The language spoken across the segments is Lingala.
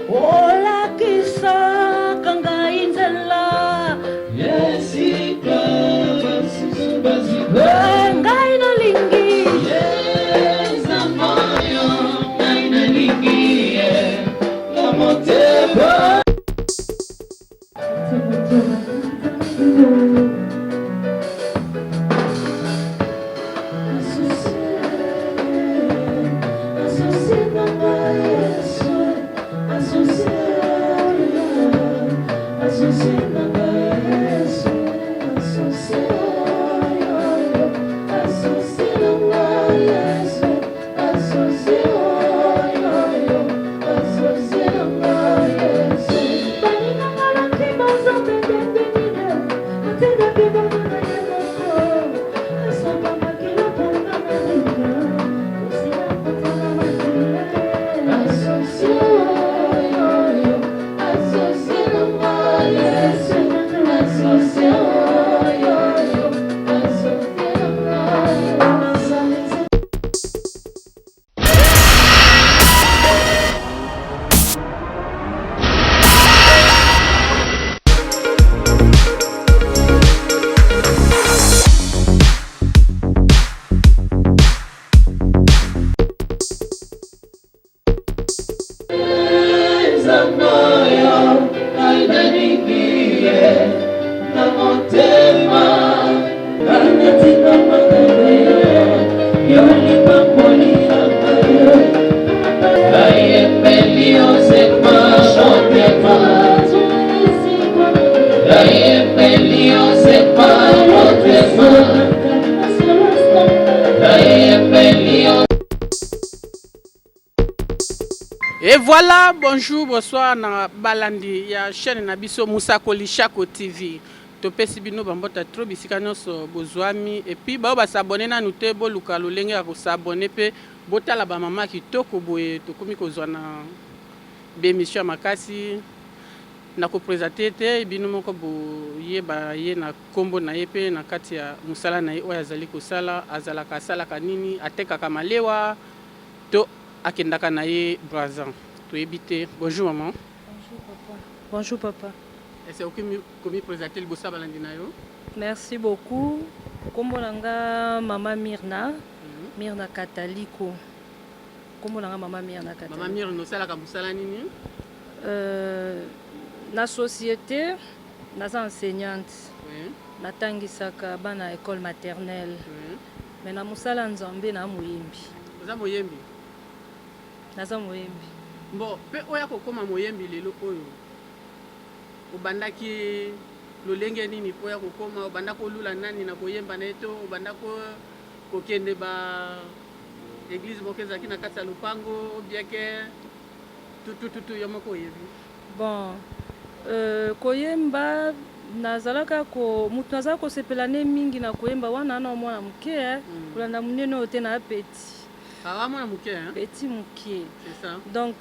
Olakisaka ngai nzela Esika basusu bazika. Eh, ngai nalingi Nzambe oyo ngai nalingi ye na motema. Nzambe oyo ngai nalingi ye na motema. Ngai natika makambo yo lipamboli na ngai. Nayembeli yo zema motema. Nayembeli yo zema motema. Nayembeli yo. Et voilà, bonjour, bonsoir na balandi ya chaîne na biso Musakoli Shako TV. Topesi bino bambota trop bisika nyonso bozwami et puis bao basabone nanu te, boluka lolenge ya kosabone pe botala ba mama kitoko boye. Tokomi kozwa na bemission ya makasi na kopresente te, bino moko boyeba ye na kombo na ye pe na kati ya mosala na ye oyo azali kosala. Azalaka asalaka nini, atekaka malewa to akendaka na ye Brazza, toyebi te. Bonjour maman. Bonjour papa. Bonjour papa. Est-ce que okomi komi présenter liboso ya balandi na yo? Merci beaucoup. Kombo na nga mama Mirna, Mirna Kataliko. Kombo na nga mama Mirna Kataliko. Mama Mirna, osalaka mosala nini? Na société naza enseignante. Oui. Natangisaka bana école maternelle. Oui. Mais na mosala Nzambe na moyembi. Oza moyembi? Naza moyembi. Bon, mpe oya kokóma moyembi lelo oyo, obandaki lolenge nini mpo ya kokóma? Obanda kolula nani na koyemba na ye, to obanda kokende ba église moko ezalaki na kati ya lopango, bien ke tutututu yo moko oyebi? Bon, koyemba nazalaka ko mutu nazala kosepela ne mingi na koyemba wana na mwana moke, eh. Kolanda monene oyo te, na petit. Awa mwana moke, hein? Petit moke. C'est ça. Donc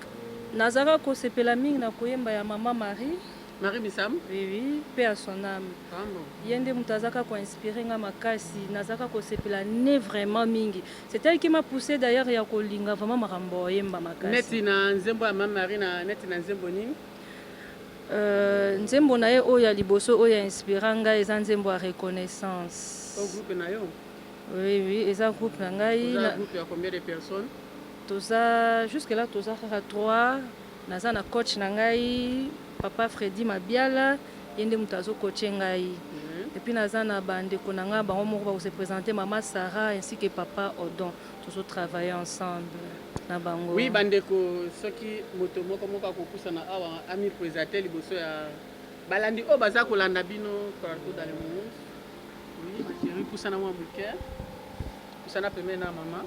nazalaka kosepela mingi na koyemba ya mama Marie. Marie Misam. Oui, paix à son âme. Ah bon. Ye nde moto azalaka koinspire nga makasi, nazalaka kosepela ne vraiment mingi. C'est elle qui m'a poussé d'ailleurs ya kolinga vraiment makambo oyemba makasi. Neti na nzembo ya mama Marie, na neti na nzembo nini? Nzembo na ye oyo ya liboso oyo inspira ngai eza nzembo ya Reconnaissance. O groupe na yo? Oui, eza groupe na ngai. Oza groupe ya combien de personnes? Toza jusque là toza kaka 3. Naza na coach na ngai, papa Fredi Mabiala, ye nde moto azocoache ngai. Et puis naza na bandeko na ngai, bango moko bakose présenter, mama Sarah ainsi que papa Odon. Tozotravailler ensemble na bango. Oui, bandeko, soki moto moko moko akopusana awa ami présente liboso ya balandi oyo baza kolanda bino partout dans le monde. Oui, ma chérie, pusana mwa moke, pusana pembeni na mama.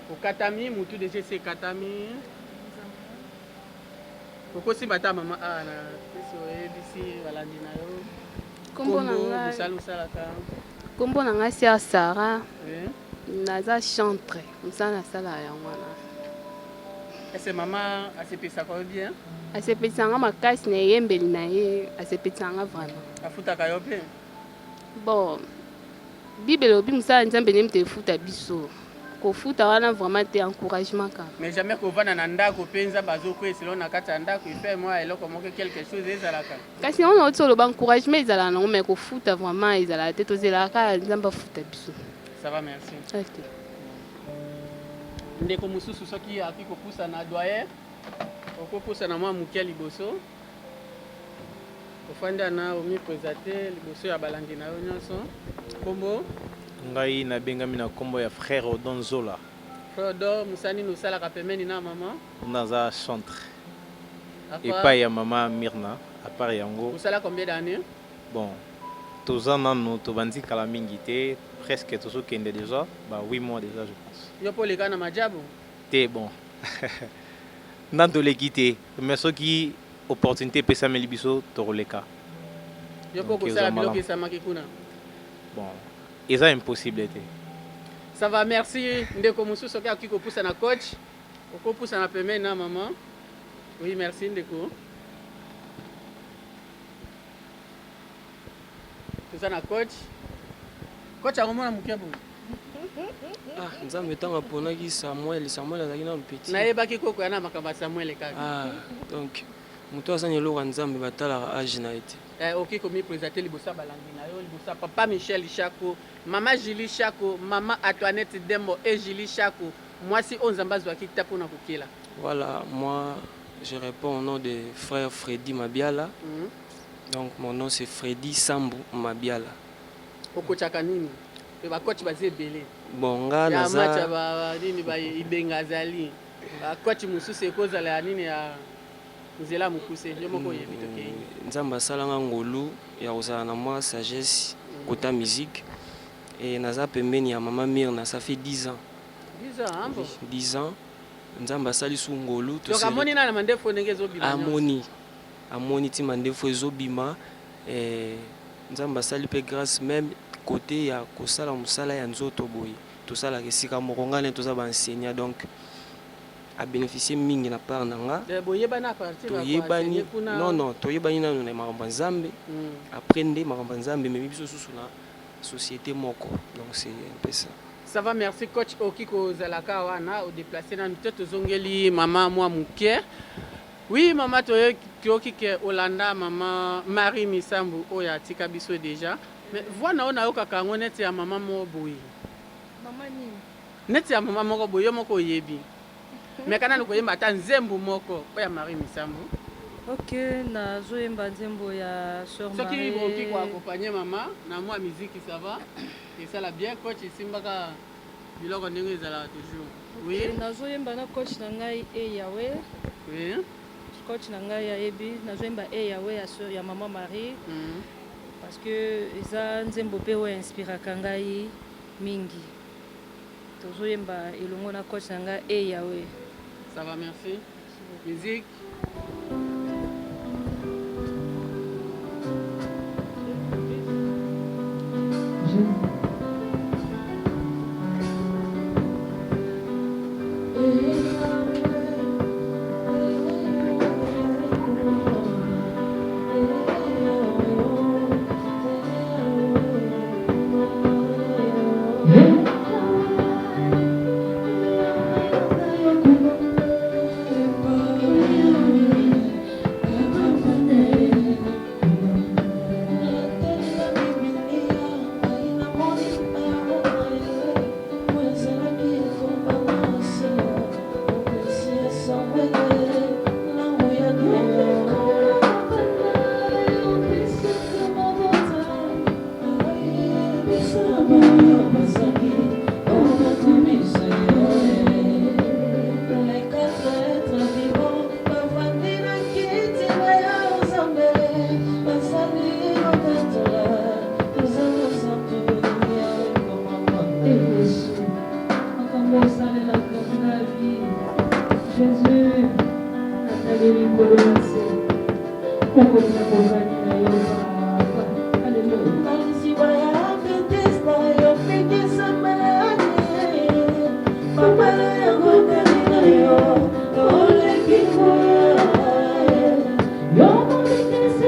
Okatami mutu deja, esi ekatami. Okosimba ata mama awa na pesi, oyebisi balandi na yo. Kombo na ngai mosala osalaka. Kombo na ngai Sœur Sarah. Oui. Naza chantre, mosala nasala yango wana. Ese mama asepesaka yo bien? Asepelisa nga makasi na eyembeli na ye, asepelisa nga vraiment. Afutaka yo mpe? Bon, Bible elobi mosala Nzambe nde moto efuta biso. Kofuta wana vraiment te, encouragement kaka. Mais jamais kovanda na ndako mpenza bazokwesela na kati ya ndako ife mwa eloko moko, quelque chose ezalaka? Kasi yango nauti oloba, encouragement ezalaka nango, mais kofuta vraiment ezalaka te. Tozelaka kaka Nzambe afuta biso. Ça va, merci. Ok. Ndeko mosusu soki akoki kopusana, doyen, okopusana mwa moke liboso, ofandi ana, omiprésente liboso ya balandi na yo nyonso. Nkombo? Ngai nabengami na nkombo ya frère Odon Zola. Frère Odon, mosala nini osalaka pembeni na mama? Naza chantre epai ya mama Mirna. À part yango, Osala combien d'années? Bon, toza nanu tobandi kala mingi te, presque tozokende déjà ba 8 mois déjà, je pense. Yo mpo oleka na majabu? Te, bon, nanu toleki te, mais soki opportunité epesameli biso, tokoleka. Yo mpo Donc, kosala eza biloko malamu. Esamaki kuna? Bon, eza impossible te. Ça va, merci. Ndeko mosusu soki akoki kopusa na coach, okopusana pembeni na mama. Oui, merci ndeko. Toza na coach. Coach akomona moke boye. Ah, Nzambe ntango aponaki Samuel, Samuel azalaki nano petit. Nayebaki koko ya na makambo ya Samuel kaka. Ah, donc moto aza na eloko ya Nzambe, batalaka age na ye te. Eh, okoki komiprésente liboso ya balandi na yo, liboso ya papa Michel Shako, mama Julie Shako, mama Antoinette Dembo e Julie Shako, mwasi oyo Nzambe azwaki ta mpona kokela. Voilà, moi je réponds au nom de frère Freddy Mabiala. Donc mon nom, c'est Freddy Sambu Mabiala. Okotiaka nini? Mpe bacoach baza ebele. Bon, nga ya match ya naza nini, ibenga azali bacoach mosusu, ekozala ya nini, ya nzela mokuse, yo moko oyebi, tokei. Nzambe asalanga ngolu ya kozala na mwa sagesse kota musique et naza pembeni ya mama Mirna, ça fait 10 ans. 10 ans, hein, bon. 10 ans, Nzambe asali su ngolu. Donc amoni nana mandefu ndenge ezobima nyonso. Amoni ti mandefu ezobima. Nzambe asali mpe grâce, même côté ya kosala mosala ya nzoto boye, tosalaka esika moko, ngai nde toza baenseignant, donc abénéficie mingi na part na nga. Eh, boyebani à partir ya Toyebani koenseigner kuna? Non, toyebani nano na makambo ya Nzambe. Après nde makambo ya Nzambe ememi biso susu na société moko, donc c'est un peu ça. Ça va, merci coach. Oki kozalaka wana, odéplace nanu te, tozongeli mama mwa moke. Oui mama, toyoki ke olanda mama Marie Misambu oyo atika biso déjà, mais voix na oyo nayokaka yango neti ya mama moko boye. Mama nini? Neti ya mama moko boye, yo moko oyebi. Mais kana nanu koyemba ata nzembo moko oyo ya Marie Misambu. Ok, nazoyemba nzembo ya sœur Soki Marie. bokoki koaccompagne mama na mwa miziki, ça va, esala bien. Coach, esimbaka biloko ndenge ezalaka toujours. Oui. Ok, nazoyemba na coach na ngai E Yawe. Oui. Coach na ngai ayebi, nazoyemba E Yawe ya sœur, ya mama Marie, parce que eza nzembo mpe oyo inspiraka ngai mingi. Tozoyemba elongo na coach na ngai E Yawe. Ça va, merci. Musique. Makambo osalelaka ngai, Jésus, natali likolo na se, nakomina kokani na yo, papa. Alleluya. Yo mobikisi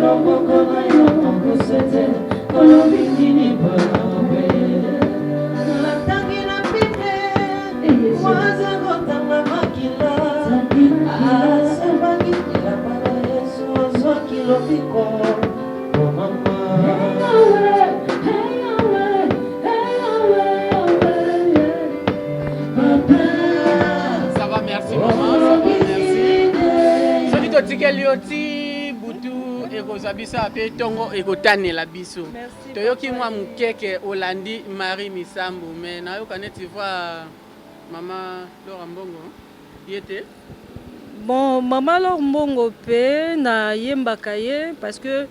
Loboko na yo mokuse te, olobi. Mwaza kotanga makila asombaki elamba na Yesu azwaki lobiko o mama. Ça va, merci maman, ça va, merci. Soki totikeli yo ti butu ekozwa biso ape ntongo ekotanela biso. Toyoki mwa mokeke olandi Marie Misambu mais nayoka neti voix mama Laura Mbongo ye te. Bon, mama Laure Mbongo mpe nayembaka ye parce que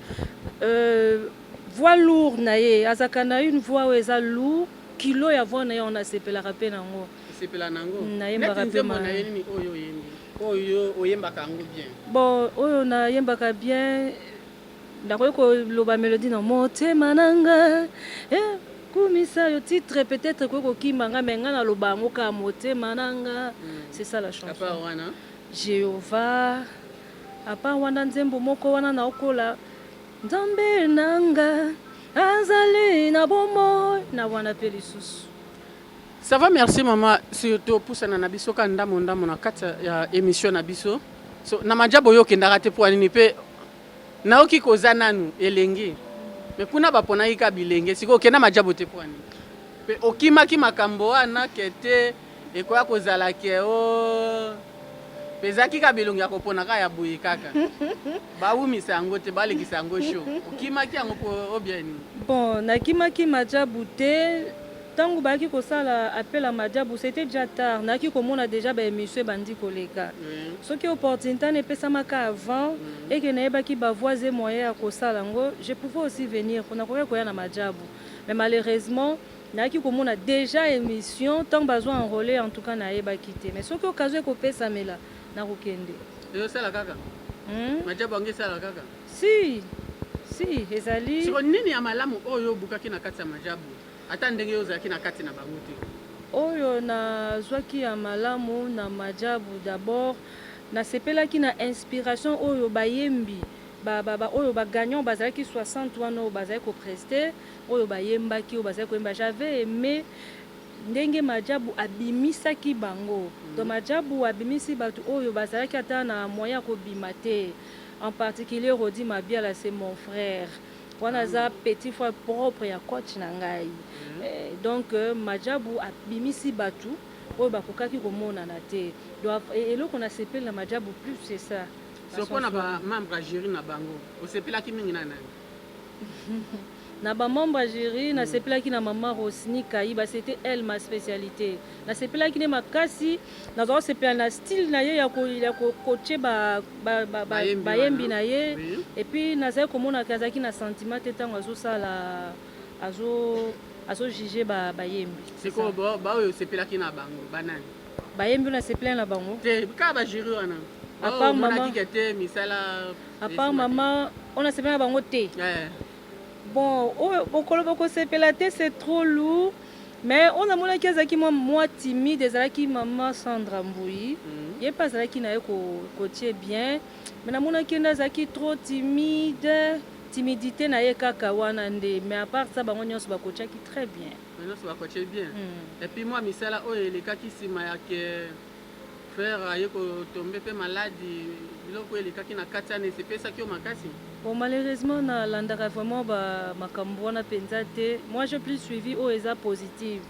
voix lourde na ye, azalaka na une voix oyo eza lourd, kilo ya voix na ye wana asepelaka mpe nango. Osepela nango. Nayembaka Neti mpe nzembo na ye nini oyo oyembi oyo oyembaka yango bien? Bon, oyo nayembaka bien, nakoki koloba mélodie na motema na nga kumisa yo, titre peut-être ekoki kokima nga, mais nga naloba yango kaka motema na nga, c'est ça la À chanson. part wana? Jéhovah, à part wana, nzembo moko wana naokola Nzambe na nga azali na bomoi na wana mpe lisusu. Ça va, merci mama. Surtout pusana na biso ka ndambo ndambo na kati ya émission na biso. So na majabo oyo okendaka te mpo nini? Mpe nayoki koza nanu elenge, mais kuna baponaki ka bilenge. Sikoyo okenda majabo te mpo nini? Mpe okimaki makambo wana ke te ekoya kozala ke o mpe ezalaki ka bilongi ya kopona kaka ya boye, kaka bawumisa yango te, balekisa yango show. Okimaki yango mpo obia nini? Bon, nakimaki majabu te. Ntango bayaki kosala appel à majabu, c'était déjà tard. Nayaki komona déjà baémission ebandi koleka. Soki opportunité wana epesamaka avant eke nayebaki bavoies et moyen ya kosala yango, je pouvais aussi venir, nakoki koya na majabu. Mais malheureusement nayaki komona déjà émission ntango bazwa enrôlé. En tout cas nayebaki te, mais soki occasion ekopesamela, nakokende. Ezosala kaka? Hmm? Majabu yango esala kaka? Si si, ezali. Siko nini ya malamu oyo obukaki na kati ya majabu, ata ndenge oyo ozalaki na kati na bango te? Oyo nazwaki ya malamu na majabu, d'abord nasepelaki na inspiration oyo bayembi oyo bagagnant bazalaki 60 wana, oyo bazalaki koprester, oyo bayembaki, oyo bazalaki koyemba. J'avais aimé ndenge majabu abimisaki bango. Donc majabu abimisi bato oyo bazalaki ata na moyen ya kobima te, en particulier Rodi Mabiala, c'est mon frère wana, aza petit frère propre ya coach na ngai. Donc majabu abimisi bato oyo bakokaki komonana te. Donc eloko nasepeli na majabu plus, c'est ça. So mpona bamembre ya jury na bango, osepelaki mingi na nani? Na bamembre ya jury, nasepelaki na mama Rosni Kaiba, c'était elle ma spécialité. Nasepelaki nde makasi, nazwa kosepela na style na ye ya kocoacher Bayembi bayembi wana. na ye. Et puis nazali komonaka azalaki na sentiment te ntango azosala, azojuger bayembi. C'est ça. Sikoyo baoyo osepelaki na bango banani? Bayembi oyo nasepelaki na bango? Te, kaka bajury wana. À part omonaki mama- ke te misala. À part mama oyo nasepelaki na bango te. Bon, oyo okoloba kosepela te, c'est trop lourd, mais oyo namonaki azalaki mwa timide, ezalaki mama Sandra Mbui. Ye mpe azalaki na ye kotie bien, mais namonaki nde azalaki trop timide, timidité na ye kaka wana nde. Mais à part ça, bango nyonso bakotiaki très bien. Bango nyonso bakotie bien. Et puis mwa misala oyo elekaki nsima ya ke frère aye kotomber mpe maladi, biloko oyo elekaki na kati wana esepesaki yo makasi? Bon, malheureusement nalandaka vraiment bamakambo wana mpenza te. Moi, j'ai plus suivi oyo eza positive.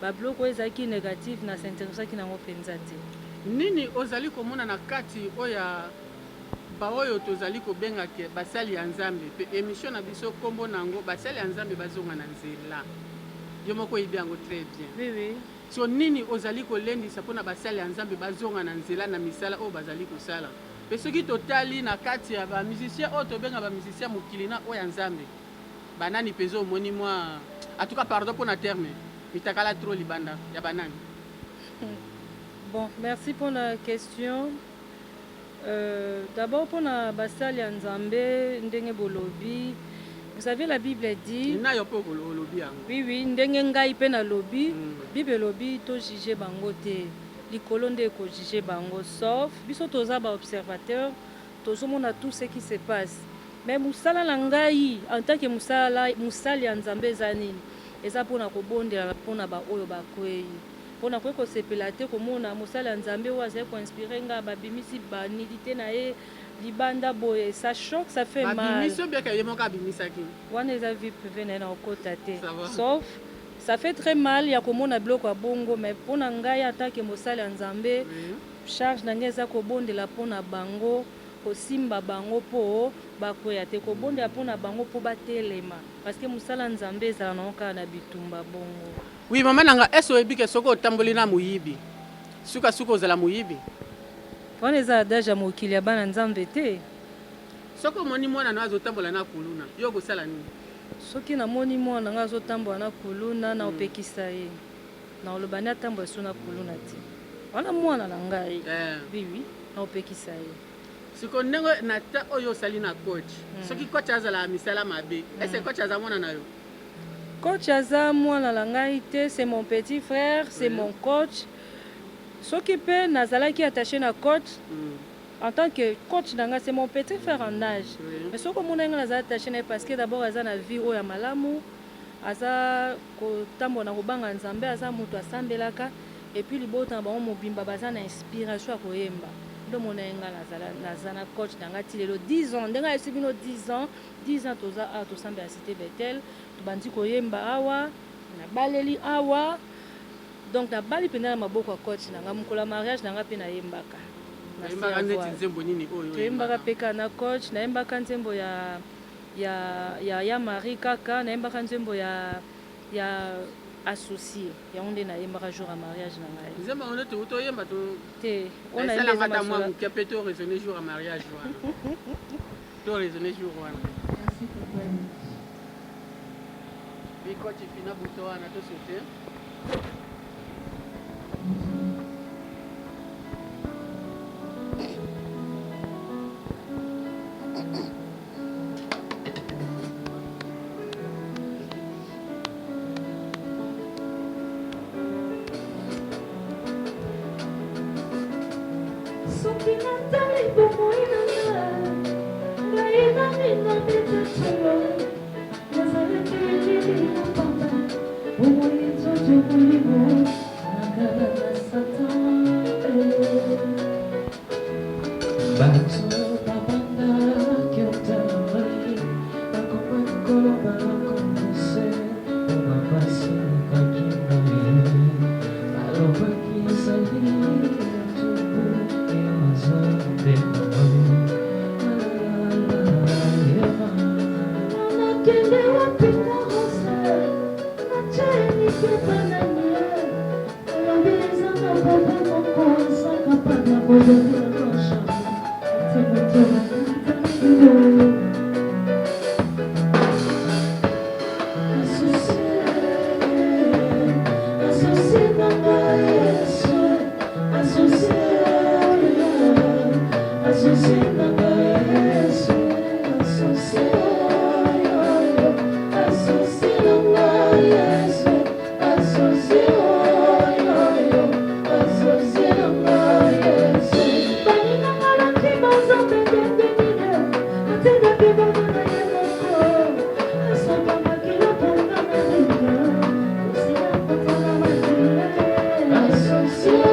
Babiloko oyo ezalaki négative, na s'intéressaki nango mpenza te. Nini ozali komona na kati oyo ya baoyo tozali kobenga ke basali ya Nzambe? Mpe émission na biso nkombo na yango "Basali ya Nzambe bazonga na nzela". Yo moko oyebi yango très bien. Oui. So nini ozali kolendisa mpona basali ya Nzambe bazonga na nzela na misala oyo bazali kosala? Mpe soki totali na kati ya bamusicien oyo tobenga bamusicien mokili na oyo ya Nzambe, banani mpenza omoni mwa, en tout cas pardon mpona terme, mitakala trop libanda ya banani? Bon, merci pour la question. D'abord, pour la basali ya Nzambe, ndenge bolobi, vous savez, la Bible dit Na yo mpe olobi yango. Oui, ndenge ngai mpe nalobi. Bible elobi tojuger bango te, likolo nde ekojuger bango. Sauf biso toza baobservateur, tozomona tout ce qui se passe. Mais mosala na ngai en tant que mosala, mosali ya Nzambe eza nini? Eza mpona kobondela mpona baoyo bakwei. Mpo nakoki kosepela te komona mosali ya Nzambe oyo azali ko inspirer nga babimisi ba nudite na ye libanda boye, ça choque, ça fait mal. Babimisi ou bien que ye moko abimisaki? Wana eza vie privee na ye nakokota te. Ça va. Sauf ça fait très mal ya komona biloko ya bongo mais mpo na ngai en tant que mosali ya Nzambe, Oui. charge na ngai eza kobondela mpo na bango, kosimba bango mpo bakweya te, kobondela mpo na bango mpo batelema parce que mosala ya Nzambe ezala nango kaka na bitumba bongo. Oui maman nanga est ce oyebi ke soki otamboli na moyibi suka suka ozala moyibi? Wana eza adage ya mokili ya bana nzambe te. Soki omoni mwana nayo azo tambola na kuluna yo okosala nini? Soki na moni mwana na nga azo tambola na kuluna nako pekisa ye. Nako loba nde atambola lisusu na kuluna te. Wana mwana na ngai. Oui oui nako pekisa ye. Sikoyo ndenge na temps oyo osali na coach soki coach azalaka misala mabe est ce que coach aza mwana na yo? Coach aza mwana na ngai te c'est mon petit frère c'est mon coach soki pe nazalaki attache na coach en tant que coach na ngai c'est mon petit frère en age mais soki omonaki ngai nazala attache na ye parce que d'abord aza na vie oyo ya malamu aza kotambola na kobanga Nzambe aza mutu asambelaka et puis libota na bango mobimba baza na inspiration ya koyemba nde omonaki ngai nazala naza na coach na ngai ti lelo 10 ans ndenge ayebisi bino 10 ans 10 ans toza awa tosambela cite Bethel tobandi koyemba awa nabaleli awa donc nabali mpenza na maboko ya coach na nga mokolo ya mariage na nga mpe nayembaka na se Oyembaka ya neti voile. nzembo nini oyo Toyembaka oyembaka? mpe kaka na coach nayembaka nzembo ya ya ya ya Marie kaka nayembaka nzembo ya ya associe yango nde nayembaka jour ya mariage na ngai. Nzembo yango nde towuti oyemba to Te oyo nayembi esala eza nga ata mwa masolo moke mpe to raisonner jour ya mariage wana. To raisonner jour wana. Merci papa Eric. Bikoti fina bouton wana to sauter. Soki natali bomoi na nga, ngai nani nabeta tolo, nazalaki elili ya pamba, bomoi nzoto molimo nakaba na Satan eh. Bato babandaki otala ngai, bakomaki koloba nakomese mpona pasi elekaki ngai. Balobaki ezali etumbu ya Nzambe na ngai. Alalala, Nakende wapi na rose, natia eliki epa nani Alobi eza na papa moko aza capable ya kodonner nga chambre Atie motema na rideau Associe, associe na ngai Yesu Associe, associe na ngai Yesu Associe, associe na ngai Yesu Associe, associe na ngai Yesu Baninga balaki baza ndenge nini atindaki mwana na ye moko asopa makila mponga na linga osila kotala makila Associe,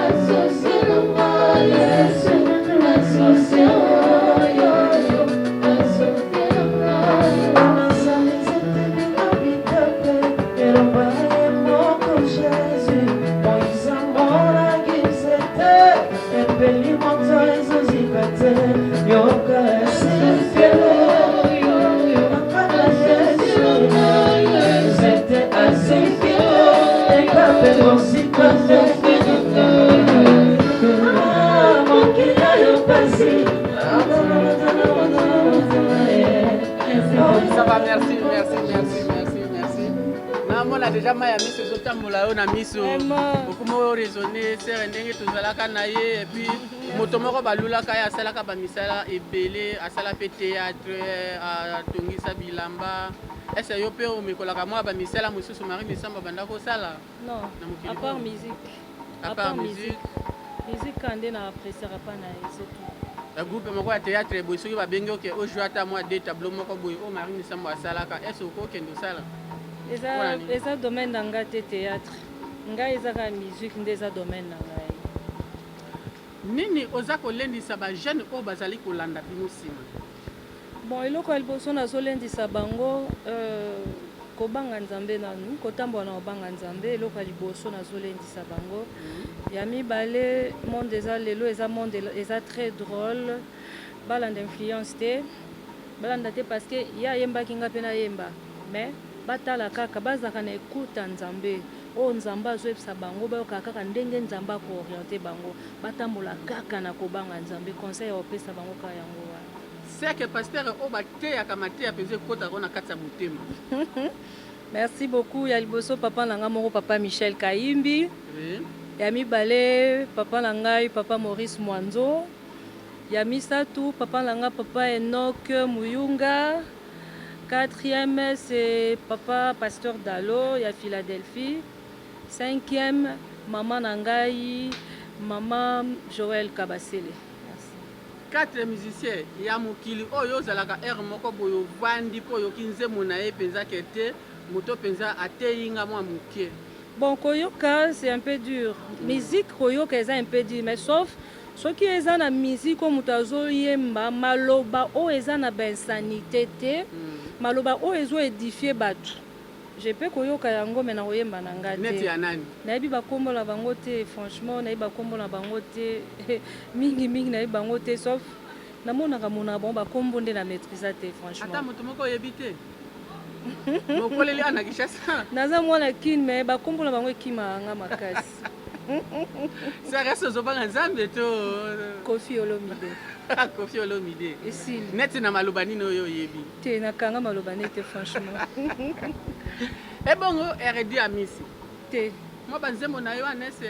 associe na ngai Yesu Associe, associe na ngai Nasali nzete habitable eloba ye moko Jésus Moïse amonaki nzete epeli moto ezozika te yoka esikele nakana Yesu nzete asikele ekape mosika te Ah, mokili oyo pasi Ça va, merci, merci, merci, merci, merci. Namona déjà mai ya miso ezotambola yo na miso Vraiment. okoma oyo raisonner sere ndenge tozalaka na ye et puis moto moko balulaka ye asalaka bamisala ebele asala mpe théâtre atongisa bilamba ese yo mpe omekolaka mwa bamisala mosusu Marie Misambo abanda kosala Non, Na mokili à part oyo. musique. À part musique. Musique kaka nde na appréciaka pa na ye, c'est tout. Ya groupe moko ya théâtre boye soki babengi oke ojoue ata mwa deux tableau moko boye oyo Marie Misambo asalaka ese okokende osala? Eza eza domaine na nga te theatre. Ngai eza kaka musique nde eza domaine na ngai. Nini oza kolendisa ba jeunes oyo bazali kolanda bino sima? Bon eloko ya liboso nazolendisa bango euh, kobanga Nzambe nanu, kotambola na kobanga Nzambe, eloko ya liboso nazolendisa bango. Ya mibale monde eza lelo eza monde eza très drole, balanda influence te, balanda te parce que ye ayembaki nga pe nayemba mais batala kaka bazalaka na ecoute ya Nzambe oyo Nzambe azoyebisa bango bayokaka kaka ndenge Nzambe ako orienter bango batambola kaka na kobanga Nzambe conseil ya kopesa bango kaka yango wana. C'est que pasteur oyo bateyaka mateya penza ekotaka yo na kati ya motema. Merci beaucoup ya liboso papa na nga moko papa Michel Kayimbi Oui. ya mibale papa na ngai papa Maurice Mwanzo ya misatu papa na nga papa Enoch Muyunga quatrième c'est papa pasteur Dalo ya Philadelphie cinquième maman na ngai maman Joël Kabasele merci. 4 musiciens ya mokili oyo ozalaka heure moko boye ovandi pe oyoki nzembo na ye penza ke te moto penza ateyi nga mwa mukie. Bon koyoka c'est un peu dur musique koyoka eza un peu dur mais sauf soki eza na musique oyo moto azo yemba maloba oyo eza na ba insanite te maloba oyo ezo edifier batu je peux koyoka yango mais nakoyemba na nga Neti te ya nani? nayebi ba kombo na bango te franchement nayebi ba kombo na bango te mingi mingi nayebi bango te sauf namonaka monaka bango ba kombo nde na maitrisa te Ata franchement. moto moko oyebi te? Bokoleli awa na Kinshasa? Naza mwana kin mais ba kombo na bango ekimaka nga makasi. Sœur est-ce ozobanga Nzambe to Koffi Olomide. Koffi Olomide. Esili. Neti na maloba nini oyo oyebi? Te nakanga maloba ne te franchement. Ebongo Eredi Amisi? Te. Mwa ba nzembo na yo wana ese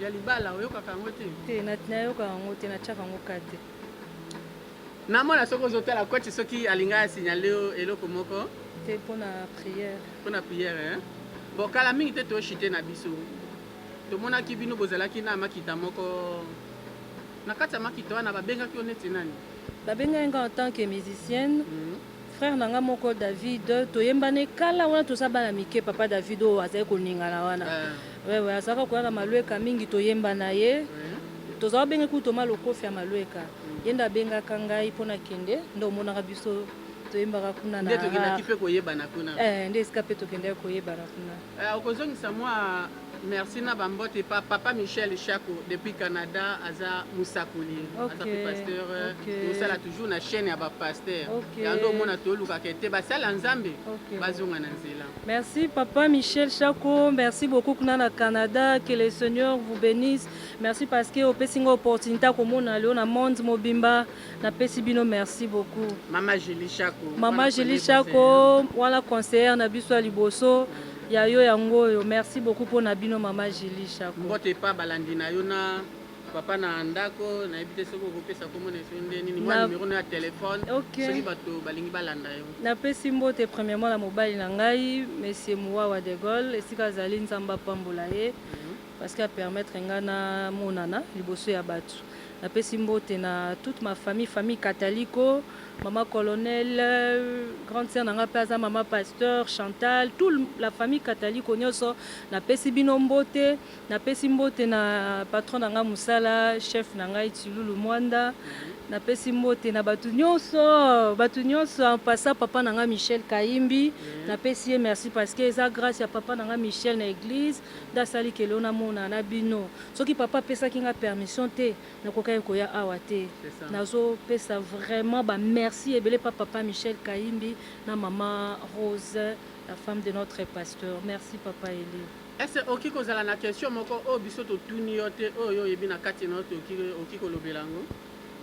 ya libala oyokaka yango te? Te nayokaka yango te natiaka yango ka te. Namona soki ozotala coach soki alinga a signaler yo eloko moko. Te pona prière. Pona prière hein. Bon kala mingi te to chute na biso. Tomonaki bino bozalaki na makita moko na kati ya makita wana babengaki yo neti nani? Babengaki nga en tant que musicienne. Frère na nga moko David toyembana kala wana toza bana mike papa David oyo azali koningana wana. Ouais ouais azalaka koya na Malueka mingi toyemba na ye. Tozalaka benge kutu Thomas Lokofi ya Malueka. Ye nde abengaka ngai mpo nakende nde omonaka biso toyembaka kuna na Nde tokendaki mpe koyebana kuna. Eh, nde esika mpe tokendaki koyebana kuna. Eh, okozongisa mwa merci na bambote pa papa Michel Shako depuis Canada aza mosakoli okay. aza pe pasteur okay. tosala toujours na chaîne ya ba pasteur okay. yango omona tolukaka ete basala Nzambe okay. bazonga na nzela. Merci papa Michel Shako, merci beaucoup kuna na Canada, que le Seigneur vous bénisse. Merci parce que opesi nga opportunité ya komona leo na monde mobimba. Napesi bino merci beaucoup. Mama Julie Shako. Mama Julie Shako, wana conseillère na biso ya liboso ya yo yango oyo. Merci beaucoup pona bino mama Julie Shako. Mbote pa balandi na yo na papa na ndako nayebi te soki okopesa kombo na ye nde nini mwa numero na ya telefone okay. Soki bato balingi balanda yo. Napesi mbote premièrement na mobali na ngai monsieur Muwawa de Gaulle esika azali Nzambe apambola ye. Parce que a permettre nga na monana liboso ya batu. Napesi mbote na toute ma famille, famille Kataliko, maman colonel, grande sœur na nga pe aza maman pasteur Chantal, tout la famille Kataliko nioso napesi bino mbote. Napesi mbote na patron na nga musala, chef na ngai Tshilulu Mwanda. Napesi mbote na batu nioso, batu nioso en passant papa na nga Michel Kayimbi, napesi ye merci parce que eza grace ya papa na nga Michel na eglise. Nde asali ke lelo namonana na bino. Soki papa apesaki nga permission te, nakokaki koya awa te. Nazo pesa vraiment ba merci ebele pa papa Michel Kayimbi na mama Rose, la femme de notre pasteur. Merci papa Elie. Est ce okoki kozala na question moko oyo biso totuni yo te oyo yo oyebi na kati na yo te okoki kolobela yango?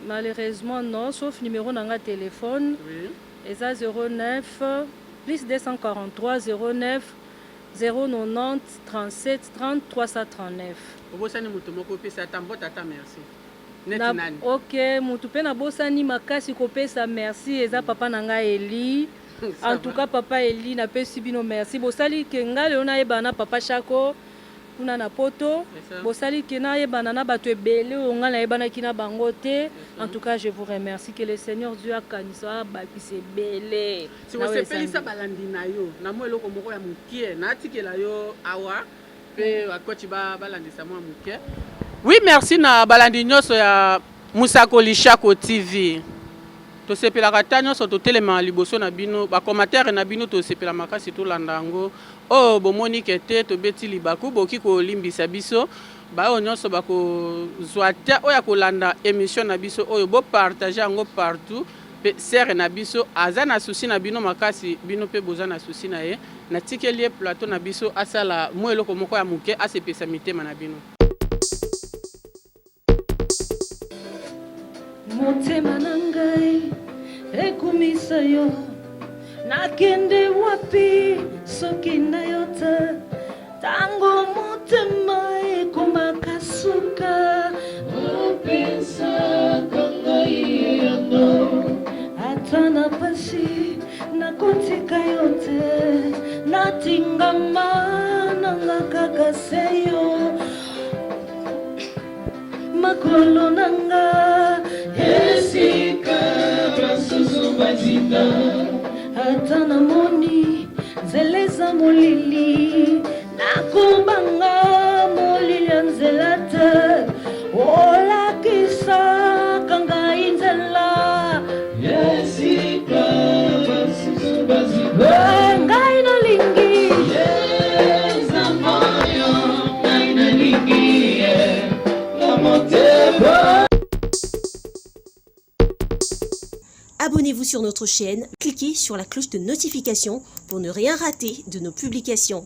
Malheureusement non, sauf numero na nga telephone. Oui. Eza 09 plus 243 09 090 37 30 339. Obosani mutu moko opesa ata mbote ata merci neti Na, nani? ok mutu pe nabosani makasi kopesa merci eza papa na ngai Elie. Ça En tout va. cas papa Elie napesi bino merci bosali ke ngai lelo nayebana na papa Shako. kuna na poto. Bosali ke nayebana na bato ebele oyo ngai nayebanaki na bango te. En tout cas, je vous remercie. Que le Seigneur Dieu akanisa, abakisa ebele. Siko sepelisa balandi na yo na mwa eloko moko ya mokie, natikela yo awa mpe bakoci balandisa mwa moke. Oui, merci na balandi nyonso ya Mosakoli Shako TV. Tosepelaka ta nyonso totelemaka liboso na bino, bacommentaire na bino tosepela makasi, tolanda yango. Oyo bomoni ke te tobeti libaku, bokoki kolimbisa biso. Baoyo nyonso bakozwa te oyo ya kolanda émission na biso oyo, bopartage yango partout. Mpe sere na biso aza na souci na bino makasi, bino mpe boza na souci na ye. Natikeli ye plateau na biso, asala mwa eloko moko ya moke, asepelisa mitema na bino. Motema na ngai ekumisa yo, nakende wapi soki na yo te? Tango motema ekomaka suka, opesaka ngai eyano. Ata na pasi nakotika yo te, natingama nanga kaka se yo. Makolo na nga esika basusu bazinda, ata namoni nzela eza molili, nakobanga molili ya nzela te, olakisaka ngai nzela esika basusu bazinda. Ngai nalingi ngai nalingi na motema. Abonnez-vous sur notre chaîne, cliquez sur la cloche de notification pour ne rien rater de nos publications.